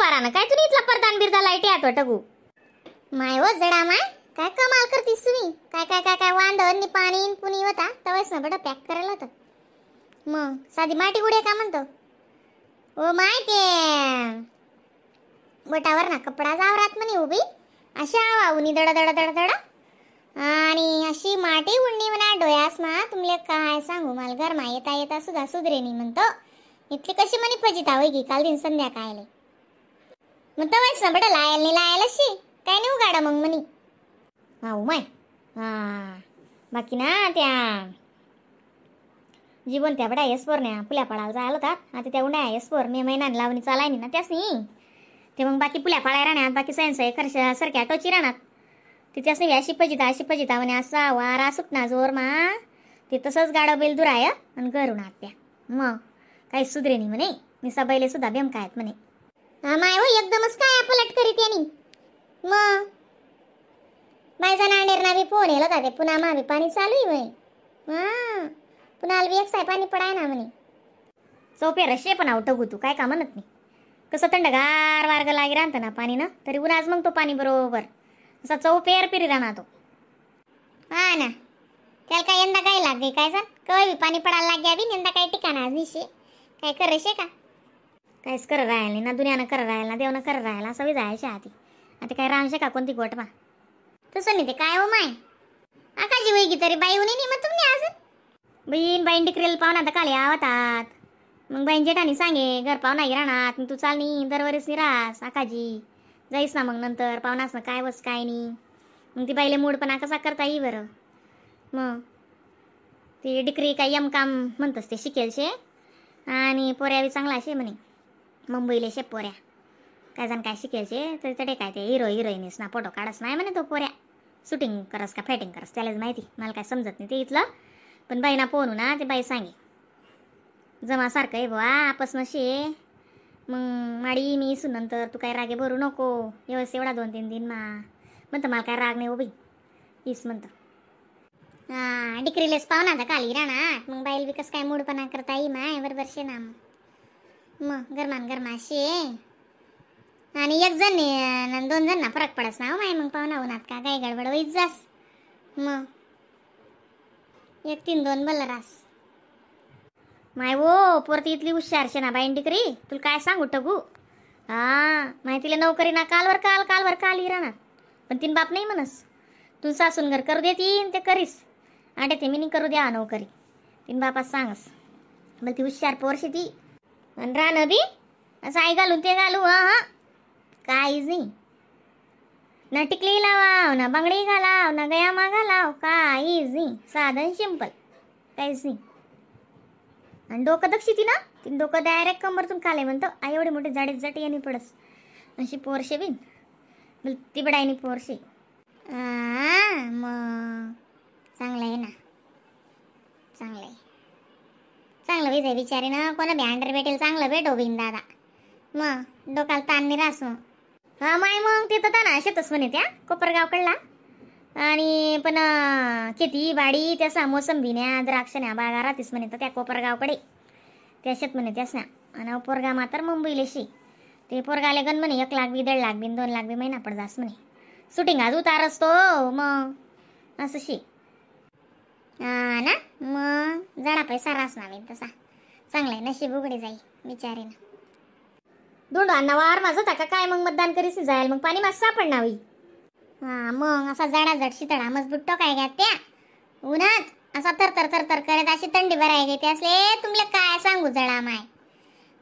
दुपारानं काय तुम्ही इथला परदान बिरदा लाईट यात टगू my हो जडा माय काय कमाल करतीस तुम्ही काय काय काय काय वांदण नि पाणी न पुणी होता तवच ना बडं पॅक करायला होतं. मग साधी माटी गुडे का म्हणतो ओ my ते बटावर ना कपडा जावरात म्हणे उभी अशा उनी दडा दडा दडा दडा आणि अशी माटी उडणी म्हणा डोळ्यास मा तुमले काय सांगू मला गरमा येता येता सुद्धा सुधरेनी म्हणतो इथली कशी म्हणे फजिता होई की काल दिन संध्याकाळले मग तवच ना बडं लायल नाही लायल अशी काय नाही उगाडा मग म्हणे. हा माय हा बाकी ना त्या जीवन त्या बडा यशवर न्या पुल्या पाडायला जायला होता आता त्या उन्हाळ्या यशवर मे महिन्यानं लावणी चालाय ना त्याच नाही ते मग बाकी पुल्या पाळाय राहणार बाकी सायन्स आहे खरशा सारख्या टोची राहणार ते त्यासनी अशी फजिता अशी फजिता म्हणे असा वारा सुटना जोर मा ते तसंच गाडं बैल दुराय आणि घरून आत्या मग काही सुधरे नाही म्हणे निसा बैले सुद्धा बेमकायत म्हणे. हा माय हो एकदमच काय पलट करीत यांनी मग बायजा नांडेर ना बी फोन येला होता ते पुन्हा मा बी पाणी चालू आहे म्हणे. हा पुन्हा बी एक साय पाणी पडाय ना म्हणे. चौपे रशे पण आवटगू तू काय का म्हणत नाही कसं थंडगार वारग लागी राहतं ना पाणी ना तरी उन्हाच मग तो पाणी बरोबर असा चौपेर पिरी राहणार तो. हा ना त्याला काय यंदा काय लाग गई काय सांग कवी पाणी पडायला लाग्या बी यंदा काय ठिकाण निशे काय करशे का काहीच कर राहिलं नाही ना दुनियानं कर राहिला ना देवनं कर राहिला असं जायचे आधी आता काय राहशे का कोणती गोट बा तसं नाही ते काय हो माय आकाजी होई तरी बाई होणी नाही मग तुम्ही अजून बहीण बाईन डिकरेल पाहुणा तर काल आवतात मग बाईन जेठानी सांगे घर पाहुणा राहणार मग तू चालनी दरवरीस निरास आकाजी जाईस ना मग नंतर पाहुणास ना काय वस काय नाही मग ती बाईले मूडपणा कसा करता येई बरं. मग ती डिकरी काय यम काम म्हणतस ते शिकेल शे आणि पोऱ्या बी चांगला शे म्हणे मुंबईले शे पोऱ्या काय जण काय शिकेल शे तर तडे काय ते हिरो हिरोईनीस ना फोटो काढस नाही म्हणे तो पोऱ्या शूटिंग करस का फॅटिंग करस त्यालाच माहिती मला काय समजत नाही ते इथलं पण बाईना पोहणू ना ते बाई सांगे जमासारखं आहे बुवा आपस नशे मग माडी मी इसून नंतर तू काय रागे भरू नको व्यवस्थित एवढा 2-3 दिन मा म्हणतं मला काय राग नाही हो बाई इस म्हणतं. हा डिकरीलेच पाहुणा आता काली राहणार मग बाईल बी कसं काय मूडपणा करता येई माय बरोबर शे ना मग मग गरमान गरमा शे आणि एक जण आणि 2 जण ना फरक पडस ना हो माय मग पाहुणा उन्हात का काही गडबड होईत जास मग 1 3 2 बल रास. माय वो पोरती इथली हुशार शे ना बाईन डिकरी तुला काय सांगू टगू हा माय तिला नोकरी ना कालवर काल कालवर काल ही राहणार पण तीन बाप नाही म्हणस तू सासून घर करू देतीन ते करीस आणि ते मी करू द्या नोकरी तीन बापास सांगस मग ती हुशार पोरशी ती आणि राहणं बी असं आई घालून ते घालू हा हा काहीच नाही ना टिकली लावाव ना बांगडी घालाव ना गयामा घालाव काहीच नाही साधन सिंपल काहीच नाही. आणि डोकं दक्षी ती ना ती डोकं डायरेक्ट कंबरतून खाले म्हणतो आई एवढे मोठे जाडे जाटे यांनी पडस अशी पोरशे बिन ती बडायनी पोरशे. मग चांगलं आहे ना चांगलं आहे चांगलं विजय बिचारी ना कोणा बी अंडर भेटेल चांगलं भेटो बिन दादा मग डोकाला ताण नाही रास मग. हा माय मग ते तर ना शेतच म्हणे त्या कोपरगावकडला आणि पण खेती बाडी त्यासा मोसंबीन्या द्राक्षण्या बागा राहतीस म्हणे तर त्या कोपरगावकडे त्या शेत म्हणे त्यास ना आणि पोरगा मात्र मुंबईला शी ते पोरगाले गण म्हणे 1 लाख बी 1.5 लाख बी 2 लाख बी महिना पड जास म्हणे शूटिंग आज उतारस तो मग असं शी. हा ना मग जरा पैसा रास ना तसा चांगला आहे नशीब उघडे जाई बिचारीनं. दोंडो अण्णा वार माझं होता का काय मग मतदान करीस जाईल मग पाणी मास सापडणार होई. हा मग असा जडाजड शितळा मजबूत टोकाय घ्या त्या उन्हात असा थरथर थरथर करत अशी थंडी भराय घेते असले तुमले काय सांगू जडा माय.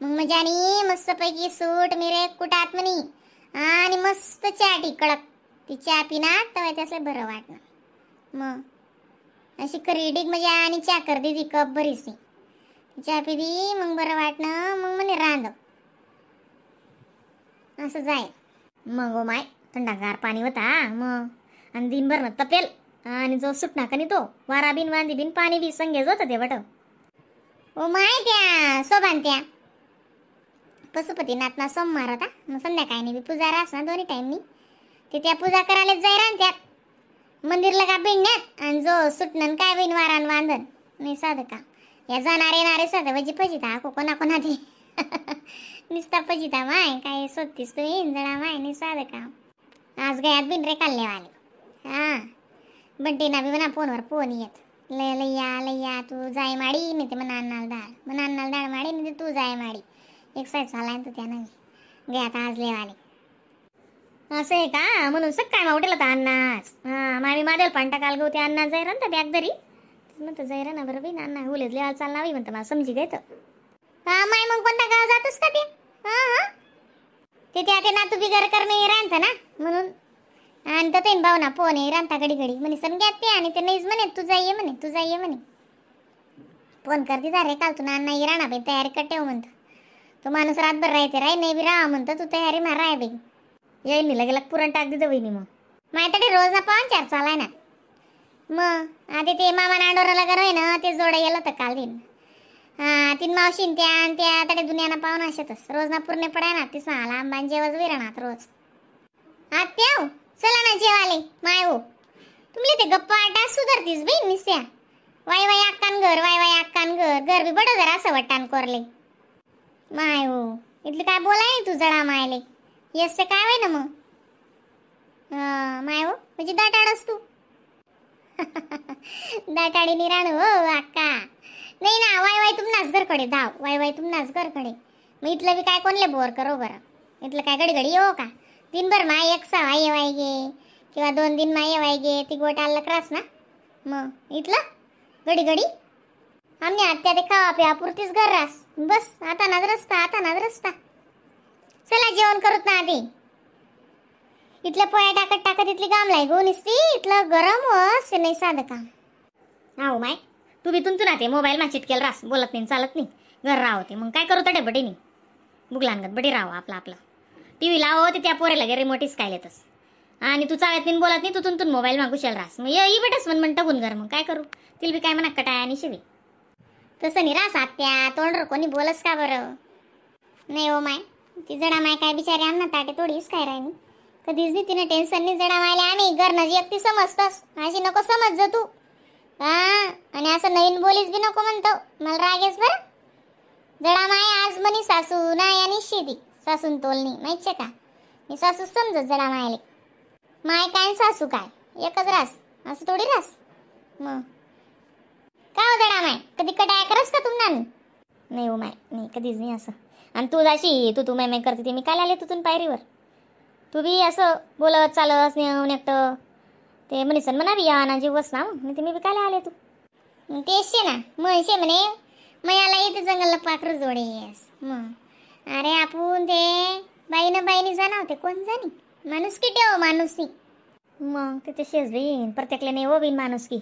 मग मजानी मस्तपैकी सूट मिरे कुटात म्हणी आणि मस्त चहा कडक ती चहा पिना तेव्हा त्यासले बरं वाटणं. मग अशी करी डिग मजा आणि चहा कर दिदी कप भरीस चहा पिदी मग बरं वाटणं मग म्हणे रांध असं जाय. मग ओ my थंडागार पाणी होता मग आणि दिनभर ना तपेल आणि जो सुटणार का नाही तो वारा बिन वांदी बिन पाणी बी संगेच होतं ते बट. ओ my त्या सोबान त्या पशुपतीनाथ ना सोमवार होता मग संध्याकाळी बी पूजा रास ना दोन्ही टाईमनी ते त्या पूजा करायला जाय रान त्यात मंदिरला का भिडण्यात आणि जो सुटणं काय बिन वारान वांदन नाही साधं का या जाणार येणारे साधं वजी फजिता कोणा कोणा ते. निस्ता पजिता माय काय सोडतीस तू जडा माय नि साधं काम. आज गयात बिन रे काढले वाले. हा बंटीना बी म्हणा फोनवर फोन येत लय लय्या लय्या तू जाय माडी नाही ते म्हणा अन्नाला डाळ म्हणा अन्नाला डाळ माडी नाही ते तू जाय माडी एक साईड चालाय तर त्या नवी गयात आज लेवाले. असं आहे का म्हणून सकाळ मा उठेल होता अण्णाच. हा मामी मादेल पांटा काल गवते अण्णा जाय ना बॅग दरी म्हणतं जाय ना बरं बाई अण्णा हुलेच लिहायला चालणार म्हणतं मला समजी गय तर. हा माय मग कोणता गाव जातोस का ते? हा हा ते त्या ते नातू बिगर करणे राहता ना म्हणून आणि तर ते भाऊ ना फोन आहे राहता घडी घडी म्हणे सण घ्या ते आणि ते नाहीच म्हणे तू जाई ये म्हणे तू जाई ये म्हणे फोन करते जा रे काल तू नाना राहणार बाई तयारी कर म्हणतो तो माणूस रातभर राहते राही नाही बी राहा म्हणतो तू तयारी मार राय बाई. येईन नाही लगे पुरण टाक दिलं बहिणी मग. माझ्याकडे रोज ना पाहून चार चालाय ना मग आधी ते मामा नांडोराला लग्न आहे ना ते जोडा गेलं तर काल दिन. हा तीन मावशीन त्या आणि त्या तडे दुनियाना पाहून अशातच रोज ना पूर्ण पडाय ना तीच आला आंबान जेवच विरणात रोज. आत्या चला ना जेवाले माय हो तुमले ते गप्पा आटा सुधारतीस बाई निस्या वाय वाय अक्कान घर वाय वाय अक्कान घर घर बी बडं जरा असं वाटान कोरले माय हो इथलं काय बोलाय तू जडा मायले येस ते काय होय ना मग. माय हो म्हणजे दाटाडस तू. दाटाडी निराण हो अक्का नाही ना वाय वाय तुमनाच घरकडे धाव वाय वाय तुमनाच घरकडे मग इथलं बी काय कोणले बोर करो बरं इथलं काय घडी घडी येऊ का दिनभर माय एक सहा येवाय गे किंवा 2 दिन माय येवाय गे ती गोट आलं त्रास ना मग इथलं घडी घडी आम्ही आत्या ते खावा प्या पुरतीच घर रास बस आता नाच रस्ता आता नाच रस्ता. चला जेवण करूत ना आधी इथल्या पोळ्या टाकत टाकत इथली गामलाय गो निसती इथलं गरम असे नाही साधं काम. हो माय तू बी तुमचं ना ते मोबाईल मा चिटकेल रास बोलत नाही चालत नाही घर राहते मग काय करू तडे बडीनी बुगलानगत बडी राहो आपलं आपलं टी व्ही लावो ते त्या पोरेला गे रिमोटीच काय लेतस आणि तू चालत नाही बोलत नाही तू तुमतून मोबाईल मागू शेल रास मग ये बटस म्हण म्हण टाकून घर मग काय करू तिला बी काय म्हणा कटाय आणि शिवी तसं नाही रास आत्या तोंडर कोणी बोलस का बरं नाही हो माय ती जडा माय काय बिचारी आमना ताटे थोडीच काय राहिनी कधीच नाही तिने टेन्शन नाही जडा मायले आम्ही घरनं एकटी समजतस अशी नको समज जा तू. हा आणि असं नवीन बोलीस बी नको म्हणतो मला रागेस बरं. जडा माय आज म्हणी सासू नाही आणि शेती सासून तोलनी माहिती का मी सासू समजत जडा मायले माय काय सासू काय एकच रास असं थोडी रास मग का हो जडा माय कधी कटाया करस का तुम्हाला? नाही हो माय नाही कधीच नाही असं. आणि तू जाशी तू तू माय करते ते मी काल आले तुतून पायरीवर तू बी असं बोलत चालत नेऊन एकटं ते म्हणीसन म्हणा बी या ना जीवस ना मग ते मी बी काल आले तू तेच शे ना म्हणशे म्हणे मयाला येते जंगलला पाखरू जोडे मग अरे आपण ते बाईनं बाईनी जाणार होते कोण जाणी माणूस की ठेव माणूस मग ते तसेच बीन प्रत्येकले नाही हो बिन माणूस की.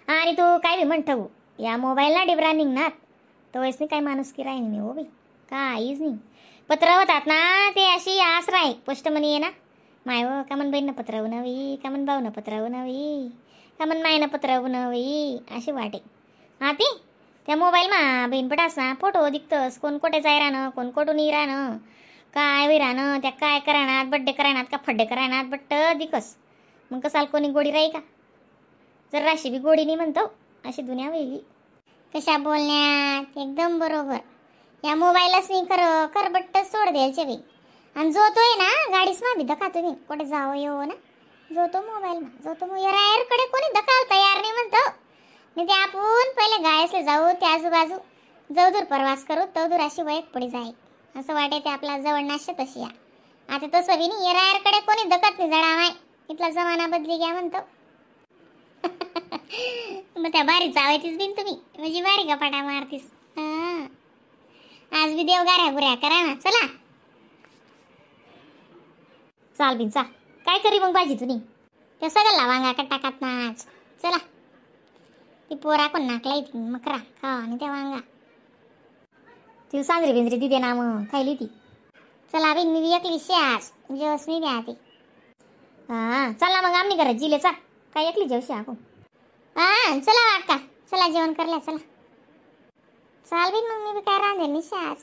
आणि तू काय बी म्हण ठेवू या मोबाईलला डिब्रा निघणार तर वयस नाही काय माणूस की राहील नाही हो बी काहीच नाही. पत्र होतात ना ते अशी आस राही पोस्ट म्हणी ये ना माय हो का मन बहीण पत्र नवी का मन भाऊ न पत्र नवी का मन मायनं पत्र नवी अशी वाटे. हा ती त्या मोबाईल मा बहीण पटास ना फोटो दिखतस कोण कोठे जाय राहणं कोण कोठून ये राहणं काय होई राहणं त्या काय कराणार बड्डे कराणार का फड्डे कराणार बट्ट दिकस मग कसाल कोणी गोडी राही का जर राशी बी गोडी नाही म्हणतो अशी दुनिया वेगळी. कशा बोलण्यात एकदम बरोबर या मोबाईलच नाही खरं खर बट्ट सोड द्यायचे बाई. आणि जो तो आहे ना गाडीच मा बी धका तुम्ही कुठे जावं येऊ ना जो तो मोबाईल मा जो तो यारकडे कोणी धकाल तयार नाही म्हणतो नाही ते आपण पहिले गायसले जाऊ त्या आजूबाजू जवदूर प्रवास करू तवदूर अशी वयक पडी जाई असं वाटे ते आपला जवळ नाशे तशी या. आता तसं बी नाही येरायरकडे कोणी धकत नाही जडा माय इथला जमाना बदली घ्या म्हणतो. मग त्या बारी चावायचीच बिन तुम्ही म्हणजे बारी गपाटा मारतीस. हा आज बी देवगाऱ्या गुऱ्या करा ना चला चाल बिन चा काय करी मग भाजी तुनी त्या सगळं वांगा का टाकात नाच चला ती पोरा कोण नाकला येते मकरा खा आणि त्या वांगा तिला सांजरी बिंजरी दिदे ना मग खायली ती. चला बिन मी एकली आज जेवस मी बी आती. हा चला मग आम्ही घरात जिले चा काय एकली जेवशी आपण. हा चला काका चला जेवण करल्या चला चाल बिन मग मी बी काय रांधेल निशा आज.